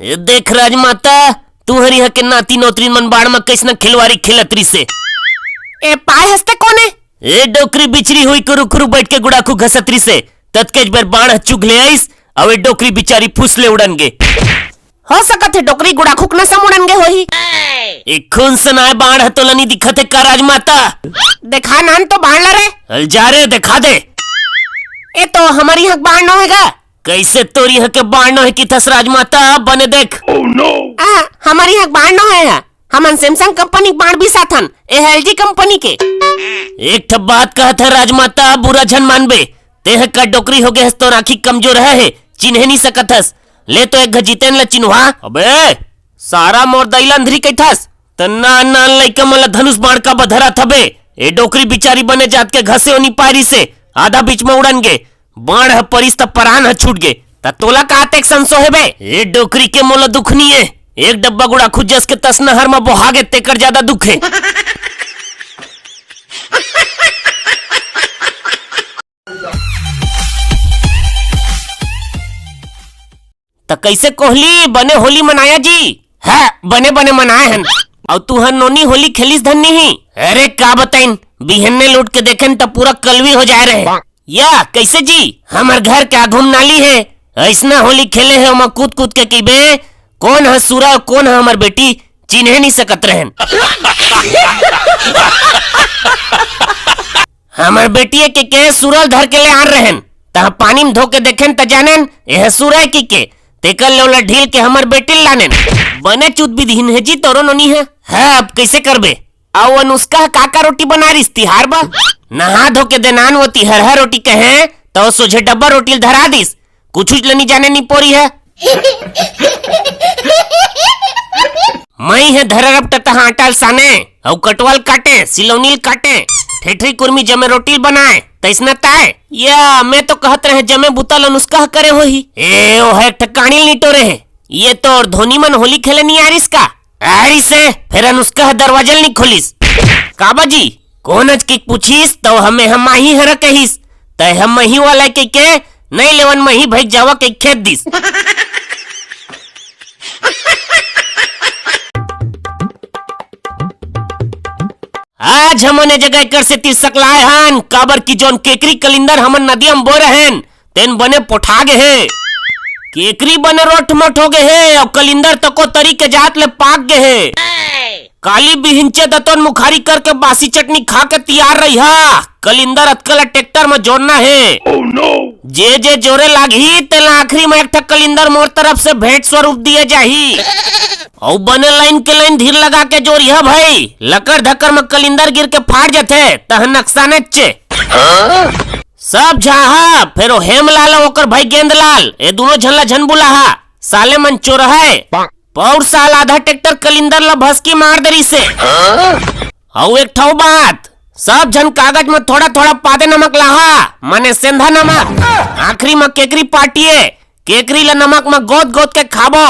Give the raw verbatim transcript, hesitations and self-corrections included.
ए देख राजमाता, तुहर इहाँ के नाती नोतरी मन बाढ़ म कइसना खिलवारी खेलत रिसे। ए पाय हस्ते कोने? ए डोकरी बिचरी हुई कुरु कुरु बैठ के गुड़ाखू घसत रिसे। ततकेच बेर बाढ़ ह चुग ले आइस, अउ ए डोकरी बिचारी फुस ले उड़न गे। हो सकत हे डोकरी गुड़ाखू के नसा म उड़न गे होही। ए खून सनाय बाढ़ ह तोला नी दिखत हे का राजमाता? देखा नान तो बाढ़ ला रे। हल जा रे, देखा दे। ए तो हमर इहाँ के बाढ़ नो हे गा। कइसे तोर इहाँ के बाढ़ नो हे किथस राजमाता, बने देख। आ, हमर इहाँ के बाढ़ नो हे हा। हमन Samsung कंपनी के बाढ़ बिसाथन, ए L G कंपनी के। एक ठा बात कहत हे राजमाता, बुरा झन मानबे। तेह का डोकरी होगे हस, तोर आँखी कमजोर हे, चिन्हे नी सकत हस। ले तो एक घ जितेन ल चिन्हवा। अबे, सारा मोर दई ल अंधरी कहिथस, त नान नान लइका मन ल धनुष बाण का बधरत हबे। ए डोकरी बिचारी बने जात के घसे ओ नी पारिसे, आधा बीच म उड़न गे। बाण ह परिस त परान ह छूट गे, त तोला का अतेक संसो हे बे? ए डोकरी के मोला दुख नी हे, एक डब्बा गुड़ाखू जस के तस नहर म बोहा गे तेकर जादा दुख हे। त कइसे कोहली, बने होली मनाया जी? हाँ, बने बने मनाए हन। अउ तुहर नोनी होली खेलिस धन नहीं? अरे का बताइन, बिहन्ने ल उठ के देखेन त पूरा कलवी हो जाए रहे। या कइसे जी? हमर घर के आघू म नाली हे, अइसना होली खेले हे, ओमा कूद कूद के कहिबे, कोन ह सुरा, कोन ह हमर बेटी, चिन्हे नी सकत रहेन। हमर बेटिये के के सुरा ल धर के ले आन रहेन, तहाँ पानी म धो के देखेन त जानेन एह सुरा ए कहिके, तेकर ले ओला ढील के हमर बेटी ल लानेन। बने चुत बिधीन हे जी तोरो नोनी ह। हाँ, अब कइसे करबे? अउ अनुष्का ह का का रोटी बनाय रिस तिहार बर? नहा धो के देनान ओती हरहा रोटी कहें, त ओ सोझे डब्बा रोटी ल धरा दिस। कुछुच ल नी जाने नी पोरी ह। मई ह धररप टतहा आटा ल साने, अउ कटवा ल काटे, सिलौनी ल काटे, ठेठरी कुरमी जमे रोटी ल बनाए, तइसना ताय। या, मैं तो कहत रहे जमे बुता ल अनुष्का ह करे होही। ए, ओ ह एक ठा काणी ल निटोरे हे। ये तोर धोनी मन होली खेले नी आरिस का? आरिस हे, फेर अनुष्का ह दरवाजा ल नी खोलिस। काबा जी, कोन अच के पूछिस, त हमे हम माही हरा कहिस। तय हम मही वाला कहिके, नहीं लेवन मही भाई जावा के खेत दिस। आज हमन ए जगह एकर सेती सकलाए हन, काबर कि जौन केकरी कलिंदर हमन नदिया म बोए रहेन, तेन बने पोठा गे हे। केकरी बने रोठ मोठ हो गे हे, अउ कलिंदर तको तरी के जात ले पाक गे हे। काली बिहिनचे दतोन मुखारी करके बासी चटनी खा के तियार रहिहा। कलिंदर अतका ल ट्रैक्टर म जोरना हे। जे जे जोरे लागही, तेला आखिरी म एक ठक कलिंदर मोर तरफ से भेंट स्वरूप दिए जाही। अउ बने लाइन के लाइन धीर लगा के जोरिहा भाई, लकर धकर म कलिंदर गिर के फाट जथे, तह नकसानेच हे। सब झन हा, फेर ओ हेमलाल अउ ओकर भाई गेंदलाल, ए दूनों झन ला झन बुलाहा, साले मन चोरहा ए। पउर साल आधा ट्रैक्टर कलिंदर ला भसकी मार दे रिसे। अउ एक ठउ बात, सब झन कागज म थोड़ा-थोड़ा पादे नमक लाहा, माने सेंधा नमक। आखिरी म केकरी पार्टी ए, केकरी ला नमक म गोत-गोत के खाबो।